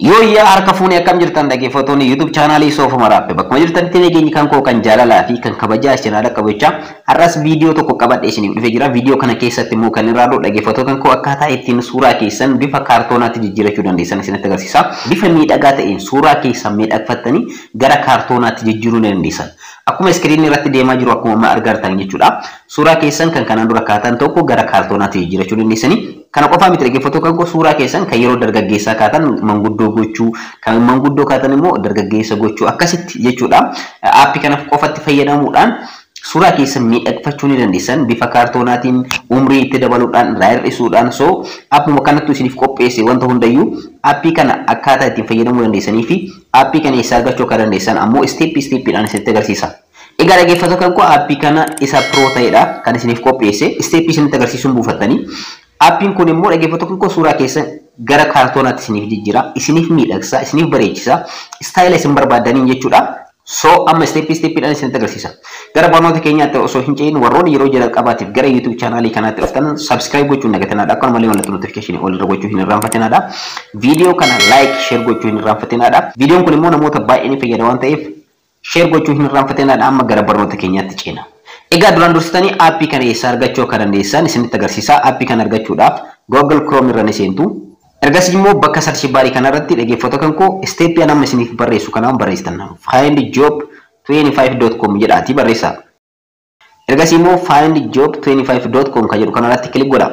Yooyyaa, harka fuunee, akkam jirtan dhaggeeffattoonni YouTube chaanaalii Soofuma Raappe? Bakkuma jirtanitti nageenyi kan koo kan jaalalaa fi kan kabajaa isin haadha qabachaa, har'as viidiyoo tokko qabadhee isiniif dhufee jira. Viidiyoo kana keessatti immoo kan irraa dhaggeeffattoota kan koo akkaataa ittiin suuraa keessan bifa kaartoonaatti jijjiirachuu dandeessan isinitti agarsiisa. Bifa miidhagaa ta'een suuraa keessan miidhagfattanii gara kaartoonaatti jijjiiruu ni dandeessan. Akkuma iskiriinii irratti deemaa jiru, akkuma amma argartan jechuudha. Suuraa keessan kan kanaan dura kaatan tokko gara kaartoonaatti jijjiirachuu dandeessanii. Kana qofaa miti, dhaggeeffattoota kan koo, suuraa keessan kan yeroo dargaggeessaa kaatan manguddoo gochuu, kan manguddoo kaatan immoo dargaggeessa gochuu, akkasitti jechuudha. Aappii kana qofatti fayyadamuudhaan suuraa keessan miidhagfachuu ni dandeessan, bifa kaartoonaatiin umrii itti dabaluudhaan, irraa hir'isuudhaan. So aappuma kanattu isiniif qopheesse wanta hundayyuu. Aappii kana akkaataa ittiin fayyadamuu dandeessanii fi aappii kana eessaa argachuu akka dandeessan ammoo step stepiidhaan isinitti agarsiisa. Egaa dhaggeeffattoota kan koo, aappii kana isa pro ta'edha kan isiniif qopheesse. Step isinitti agarsiisuun buufattanii. Aappiin kun immoo, dhaggeeffattoota kan koo, suuraa keessan gara kaartoonaatti isiniif jijjiira, isiniif miidhagsa, isiniif bareechisa, istaayila isin barbaadaniin jechuudha. So amma step stepiidhaan isinitti agarsiisa. Gara barnoota keenyaatti osoo hin ce'in, warroonni yeroo jalqabaatiif gara YouTube chaanaalii kanaatti dhuftan subscribe gochuun dagatinaadha. Akkasumallee mallattoo notification ol irra gochuu hin irraanfatinaadha. Viidiyoo kana like, share gochuu hin irraanfatinaadha. Viidiyoon kun immoo namoota baay'ee ni fayyada waan ta'eef share gochuu hin irraanfatinaadha. Amma gara barnoota keenyaatti ceena. Egaa duraan dursitanii aappii kana eessaa argachuu akka dandeessan isinitti agarsiisa. Aappii kana argachuudhaaf Google Chrome irra ni seentu. Ergasii immoo bakka search bar kanarratti, dhaggeeffattoota kan koo, step amma isiniif barreessu kanaan barreessitan. findjob25.com jedhaatii barreessaa. Ergasii immoo findjob25.com kan jedhu kanarratti click godha.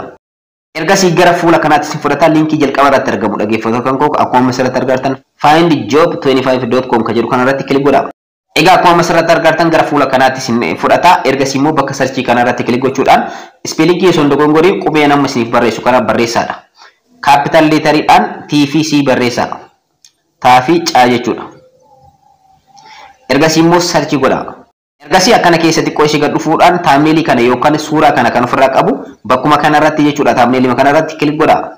Ergasii gara fuula kanaatti isin fudhata. Liinkii jalqaba irratti argamu, dhaggeeffattoota kan koo, akkuma asirratti argartan findjob25.com kan jedhu kanarratti click godha. Egaa akkuma asirratti argartan gara fuula kanaatti isin fudhata. Ergasii immoo bakka search kanarratti click gochuudhaan spelling osoo hin dogongoriin qubee nama isiniif barreessu kana barreessaadha. Capital letteriidhaan T fi C barreessaa. Taa fi caa jechuudha. Ergasii immoo search godha. Ergasii akkana keessa xiqqoo ishee gad dhufuudhaan thumbnail kana yookaan suuraa kana kan ofirraa qabu bakkuma kanarratti jechuudha, thumbnail kanarratti click godha.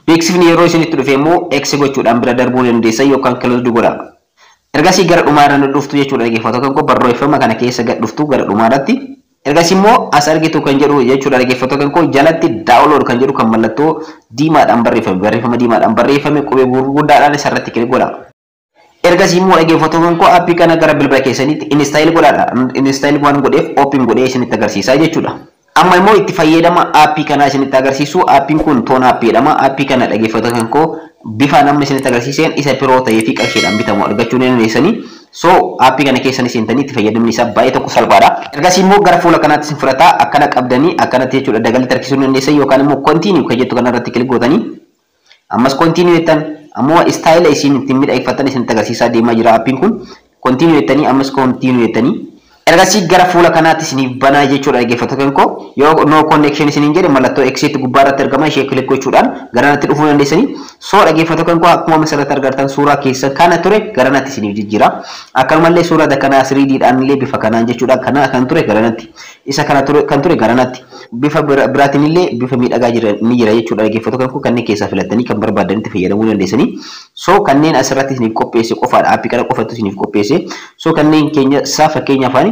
Beeksifni yeroo isinitti dhufe immoo X gochuudhaan bira darbuu dandeessan yookaan close godha. Ergasii gara dhumaa irra dhuftu jechuudha, dhaggeeffattoota kan koo, barreeffama kana keessa gad dhuftu gara dhumaa irratti. Ergasii immoo as argitu kan jedhu jechuudha, dhaggeeffattoota kan koo, jalatti download kan jedhu kan mallattoo diimaadhaan barreeffame, barreeffama diimaadhaan barreeffame qubee gurguddaadhaan isarratti click godha. Ergasii immoo, dhaggeeffattoota kan koo, aappii kana gara bilbila keessaniitti install godhaadha. Install waan godheef open godhee isinitti agarsiisaa jechuudha. Amma immoo itti fayyadama aappii kanaa isinitti agarsiisu. Aappiin kun Toon Aappii jedhama. Aappii kana, dhaggeeffattoota kan koo, bifa nama isinitti agarsiiseen isa pro ta'ee fi qarshiidhaan bitamu argachuu ni dandeessanii. So aappii kana keessan seentanii itti fayyadamni isaa baay'ee tokko salphaadha. Ergasii immoo gara fuula kanaatti isin fudhataa. Akkana qabdanii akkanatti jechuudha dagalitti harkisuu ni dandeessan yookaan immoo continue kan jettu kanarratti click gootanii ammas continue jettan. Ammoo istaayila isin ittiin miidhagfatan isinitti agarsiisaa deemaa jira aappiin kun. Continue jettanii, ammas continue jettanii, ergasii gara fuula kanaatti isiniif banaa jechuudha, dhaggeeffattoota kan koo. Yoo no connection isiniin jedhe, mallattoo X gubbaa irratti argama, ishee click gochuudhaan gara natti dhufuu dandeessanii. So dhaggeeffattoota kan koo, akkuma asirratti argartan suuraa keessa kana ture gara natti isiniif jijjiira. Akkanumallee suuraa kanaa 3D dhaan illee bifa kanaan jechuudha, kana kan ture gara natti, isa kana ture kan ture gara natti, bifa biraatiin illee bifa miidhagaa jira ni jira jechuudha, dhaggeeffattoota kan koo. Kanneen keessaa filattanii kan barbaadanitti fayyadamuu dandeessanii. So kanneen asirratti isiniif qopheesse qofaadha, aappii kana qofatu isiniif qopheesse. So kanneen keenya isaa fakkeenyaaf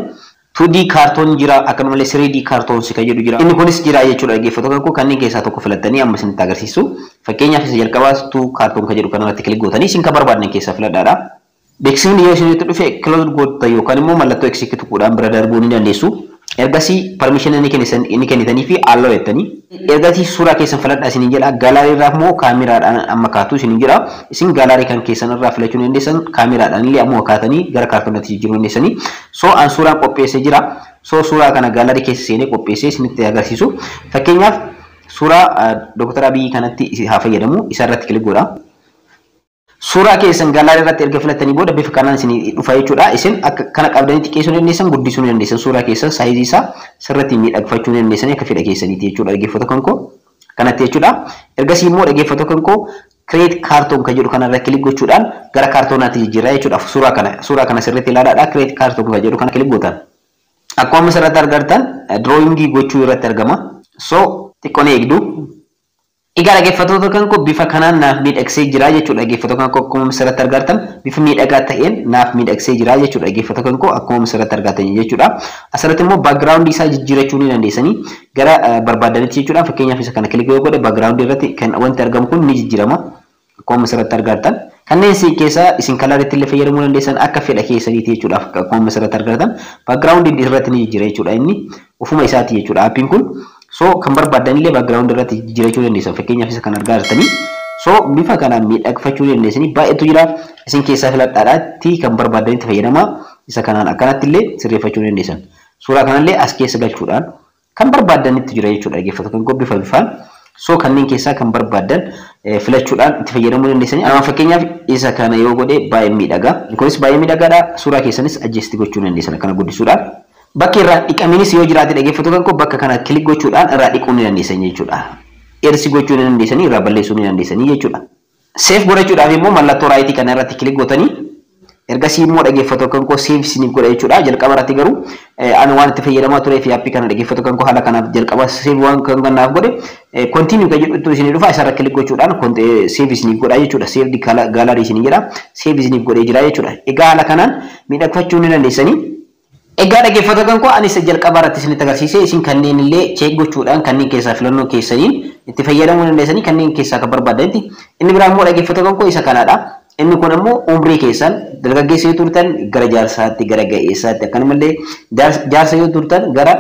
2D cartoon jira, akkanumallee 3D cartoons kan jedhu jira. Inni kunis jira jechuudha, dhaggeeffattoota kan koo. Kanneen keessaa tokko filattanii amma isinitti agarsiisu. Fakkeenyaaf isa jalqabaa 2 cartoon kan jedhu kanarratti click gootanii isin kan barbaadan keessaa filadhaadha. Beeksifni yoo isinitti dhufe close goota yookaan immoo mallattoo X tuquudhaan bira darbuu ni dandeessu. Ergasii permission inni kennitanii fi allow jettanii. Ergasii suuraa keessan filadhaa isiniin jedha. Gallery irraa immoo kaameraadhaan amma kaatu isiniin jedha. Isin gallery kan keessan irraa filachuu ni dandeessan. Kaameraadhaan illee ammoo kaatanii gara kaartoonatti jijjiiruu dandeessanii. So an suuraan qopheessee jira. So suuraa kana gallery keessa seenee qopheessee isinitti agarsiisu. Fakkeenyaaf suuraa Dr. Abiyyi kanatti haa fayyadamu. Isa irratti click godha. Suuraa keessan gallery irratti erga filattanii booda bifa kanaan isin dhufa jechuudha. Isin akka kana qabdanii xiqqeessuu ni dandeessan, guddisuu ni dandeessan. Suuraa keessan size isaa sirriitti miidhagfachuu ni dandeessan akka fedha keessaniiti jechuudha, dhaggeeffattoota kan koo. Kanatti jechuudha. Ergasii immoo, dhaggeeffattoota kan koo, create cartoon kan jedhu kanarra click gochuudhaan gara kaartoonaatti jijjiirraa jechuudha. Suuraa kana sirriitti ilaalaadha. Create cartoon kan jedhu kana click gootan. Akkuma asirratti argartan drawing gochuu irratti argama. So xiqqoo ni eegdu. Egaa dhaggeeffattoota kan koo, bifa kanaan naaf miidhagsee jira jechuudha. Dhaggeeffattoota kan koo, akkuma asirratti argartan bifa miidhagaa ta'een naaf miidhagsee jira jechuudha, dhaggeeffattoota kan koo, akkuma asirratti argatan jechuudha. Asirratti immoo background isaa jijjiirachuu ni dandeessanii gara barbaadanitti jechuudha. Fakkeenyaaf isa kana click yoo godhe background irratti kan wanti argamu kun ni jijjiirama. Akkuma asirratti argartan jechuudha. Akkuma asirratti argattan kanneen isin keessaa isin coloritti illee fayyadamuu dandeessan, akka fedha keessaniiti jechuudha. Akkuma asirratti argattan background irratti ni jijjiira jechuudha, inni ofuma isaati jechuudha aappiin kun. So kan barbaadan illee background irratti jijjiirachuu dandeessan, fakkeenyaaf isa kan argaa jirtanii. So bifa kanaan miidhagfachuu dandeessanii, baay'eetu jira, isin keessaa filadhaadhaatti kan barbaadanitti fayyadamaa. Isa kanaan akkanatti illee sirreeffachuu dandeessan. Suuraa kanallee as keessa galchuudhaan kan barbaadanitti jira jechuudha, dhaggeeffatu kan bifa bifaan. So kanneen keessaa kan barbaadan filachuudhaan itti fayyadamuu dandeessanii. Amma fakkeenyaaf isa kana yoo godhe baay'ee miidhaga. Kunis baay'ee miidhagaadha. Suuraa keessanis adjust gochuu dandeessan akkana guddisuudhaan. Bakki irraa dhiqaminis yoo jiraate, dhaggeeffatu kan bakka kana click gochuudhaan irraa dhiquu ni dandeessan jechuudha. Erase gochuu ni dandeessanii, irraa balleessuu ni dandeessanii jechuudha. Save godhachuudhaaf immoo mallattoo right kana irratti click gootanii, ergasii immoo, dhaggeeffatu kan koo, save isiniif godha jechuudha. Jalqaba irratti garuu ani waan itti fayyadamaa turee fi aappii kana, dhaggeeffatu kan koo, haala kanaaf jalqaba save waan kan kanaaf godhe, continue kan jedhutu isinii dhufa, isarra click gochuudhaan save isiniif godha jechuudha. Save gallery isinii jedha, save isiniif godhee jira jechuudha. Egaa haala kanaan miidhagfachuu ni dandeessanii. Egaa dhaggeeffatu kan koo, anis jalqaba irratti isinitti agarsiise, isin kanneen illee check gochuudhaan kanneen keessaa filannoo keessaniin itti fayyadamuu dandeessanii, kanneen keessaa kan barbaadanitti. Inni biraa immoo, dhaggeeffatu kan koo, isa kanaadha. Inni kun immoo umrii keessan dargaggeessa yoo turtan gara jaarsaatti, gara ga'eessaatti, akkanumallee jaarsa yoo turtan gara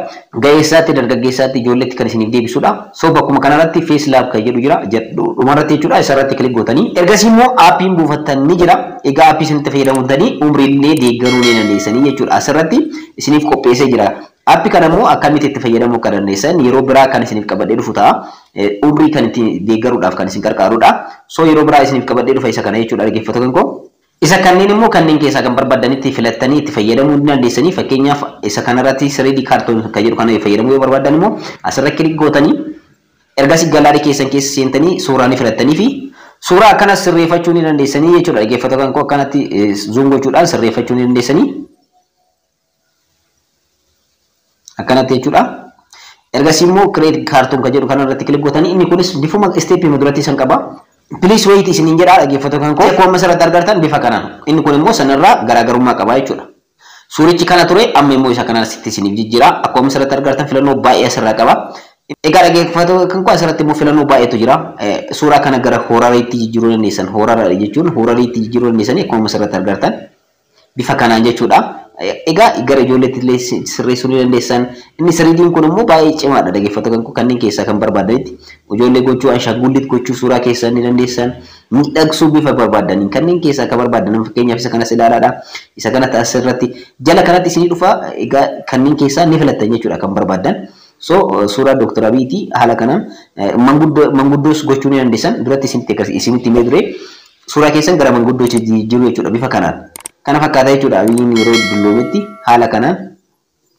ga'eessaatti, dargaggeessaatti, ijoolleetti kan isiniif deebisudha. So bakkuma kanarratti face lab kan jedhu jira dhumarratti jechuudha, isarratti click gootanii. Ergasii immoo aappiin buufattan ni jira. Egaa aappii isinitti fayyadamtanii umriillee deeggaruu ni dandeessanii jechuudha. Asirratti isiniif qopheessee jira. Aappii kana immoo akkamitti itti fayyadamuu akka dandeessan yeroo biraa kan isiniif qabadhee dhufu ta'a. Umrii kan ittiin deeggaruudhaaf kan isin gargaarudha. So yeroo biraa isiniif qabadhee dhufa isa kana jechuudha, dhaggeeffattoota kan koo. Isa kanneen immoo kanneen keessaa kan barbaadanitti filattanii itti fayyadamuu ni dandeessanii. Fakkeenyaaf isa kanarratti 3D cartoon kan jedhu kana fayyadamuu yoo barbaadan immoo asirra click gootanii, ergasii gallery keessan keessa seentanii suuraa ni filattanii fi suuraa akkanas sirreeffachuu ni dandeessanii jechuudha. Dhaggeeffattoota kan koo, akkanatti zoom gochuudhaan sirreeffachuu ni dandeessanii. Akkanatti jechuudha. Ergasii immoo create cartoon kan jedhu kana irratti click gootanii, inni kunis bifuma step duratti isan qaba. Please wait isiniin jedha, dhaggeeffattoota kan koo. Akkuma asirratti argartan bifa kanaan. Inni kun immoo sanarraa garaagarummaa qaba jechuudha. Suurichi kana ture, amma immoo isa kanaan sitti isiniif jijjiira. Akkuma asirratti argartan filannoo baay'ee asirraa qaba. Egaa dhaggeeffattoota kan koo, asirratti immoo filannoo baay'eetu jira. Suuraa kana gara horroriitti jijjiiruu dandeessan. Horror jechuun horroriitti jijjiiruu dandeessanii, akkuma asirratti argartan bifa kanaan jechuudha. Egaa gara ijoolleetti illee sirreessuu ni dandeessan. Inni 3D'n kun immoo baay'ee cimaadha, dhaggeeffattoota kan koo, kanneen keessaa kan barbaadanitti. Ijoollee gochuu, ashaangulliit gochuu suuraa keessaa ni dandeessan. Miidhagsuu bifa barbaadaniin kanneen keessaa kan barbaadan, fakkeenyaaf isa kanas ilaalaadha. Isa kanatti asirratti jala kanatti isinii dhufa, egaa kanneen keessaa ni filattan jechuudha kan barbaadan. So suuraa Dr. Abiyti haala kanaan manguddoos gochuu ni dandeessan. Duratti isinitti himee ture, suuraa keessan gara manguddoo jijjiiruu jechuudha bifa kanaan. Kana fakkaata jechuudha, Abiyyiin yeroo dulloometti haala kanaan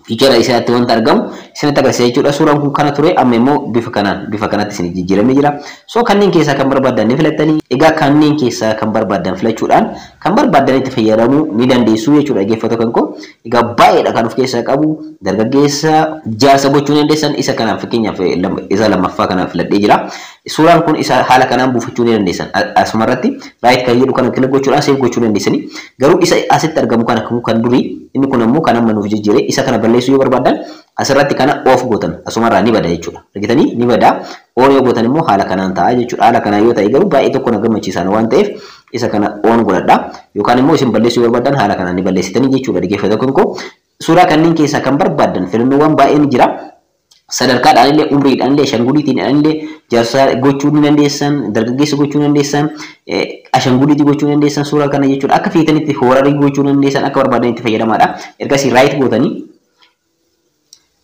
feature isaatti wanta argamu isinitti agarsiisa jechuudha. Suuraan kun kana ture, amma immoo bifa kanaan bifa kanatti isin jijjiiramee jira. So kanneen keessaa kan barbaadan ni filattanii. Egaa kanneen keessaa kan barbaadan filachuudhaan kan barbaadan itti fayyadamuu ni dandeessu jechuudha, dhaggeeffattoota kan koo. Egaa baay'eedha kan of keessaa qabu, dargaggeessa, jaarsa gochuu ni dandeessan. Isa kanaan fakkeenyaaf isa lammaffaa kana filadhee jira. Suuraan kun isa haala kanaan buufachuu ni dandeessan. Asumarratti right kan jedhu kana click gochuudhaan save gochuu dandeessanii. Garuu isa asitti argamu kana kan durii, inni kun ammoo kan amma nuuf jijjiire, isa kana balleessuu yoo barbaadan asirratti kana off gootan, asumarraa ni bada jechuudha. Argitanii, ni bada. On yoo gootan immoo haala kanaan ta'a jechuudha. Haala kanaan yoo ta'e garuu baay'ee tokko na gammachiisan waan ta'eef isa kana on godhadha. Yookaan immoo isin balleessuu yoo barbaadan haala kanaan ni balleessitanii jechuudha, dhaggeeffattoota kan koo. Suuraa kanneen keessaa kan barbaadan filannoowwan baay'een jira. Sadarkaadhaan illee, umriidhaan illee, ashanguliitiin illee jaarsa gochuu ni dandeessan, dargaggeessa gochuu ni dandeessan, ashanguliitii gochuu ni dandeessan suuraa kana jechuudha. Akka feetanitti horrorii gochuu ni dandeessan, akka barbaadanitti fayyadamaadha. Ergasii right gootanii,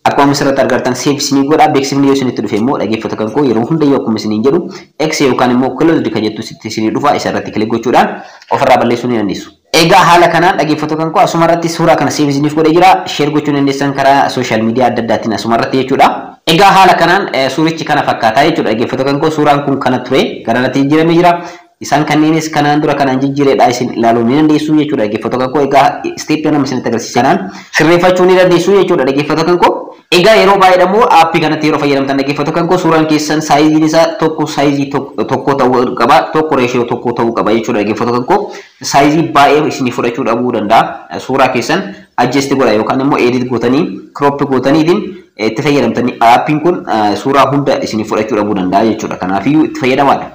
akkuma asirratti argartan save isinii godha. Beeksifni yoo isinitti dhufe immoo, dhaggeeffattoota kan koo, yeroo hundayyuu akkuma isiniin jedhu X yookaan immoo closed kan jettu isinii dhufa, isa irratti click gochuudhaan ofirraa balleessuu ni dandeessu. Egaa haala kanaan, dhaggeeffattoota kan koo, asuma irratti suuraa kana save isiniif godhee jira. Share gochuu ni dandeessan karaa social media adda addaatiin asuma irratti jechuudha. Egaa haala kanaan suurichi kana fakkaataa jechuudha, dhaggeeffattoota kan koo. Suuraan kun kana ture, gara natti jijjiiramee jira. Isaan kanneenis kanaan dura kanaan jijjiireedha, isin ilaaluu ni dandeessu jechuudha, dhaggeeffattoota kan koo. Egaa step nama isinitti agarsiisa kanaan sirreeffachuu ni dandeessu jechuudha, dhaggeeffattoota kan koo. Egaa yeroo baay'ee immoo aappii kanatti yeroo fayyadamtan, dhaggeeffattoota kan koo, suuraan keessan sizeiin isaa tokko size tokko ta'uu qaba, tokko ratio tokko ta'uu qaba jechuudha, dhaggeeffattoota kan koo. Size baay'ee isinii fudhachuu dhabuu danda'a. Suuraa keessan adjust godha yookaan immoo edit gootanii, crop gootaniitiin itti fayyadamtanii, aappiin kun suuraa hunda isinii fudhachuu dhabuu danda'a jechuudha. Kanaafiyyuu itti fayyadamaadha.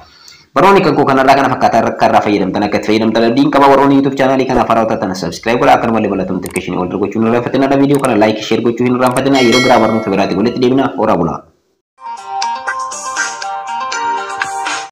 Barnoonni kan koo kanarraa kana fakkaataa akka irraa fayyadamtan akka itti fayyadamtan abdiin qaba. Warroonni YouTube chaanaalii kanaaf haaraa taatan subscribe godhaa, akkanumallee mallattoo notification ol gochuu hin irraanfatinaa. Viidiyoo kana like, share gochuu hin irraanfatinaa. Yeroo biraa barnoota biraatti walitti deebina. Horaa bulaa.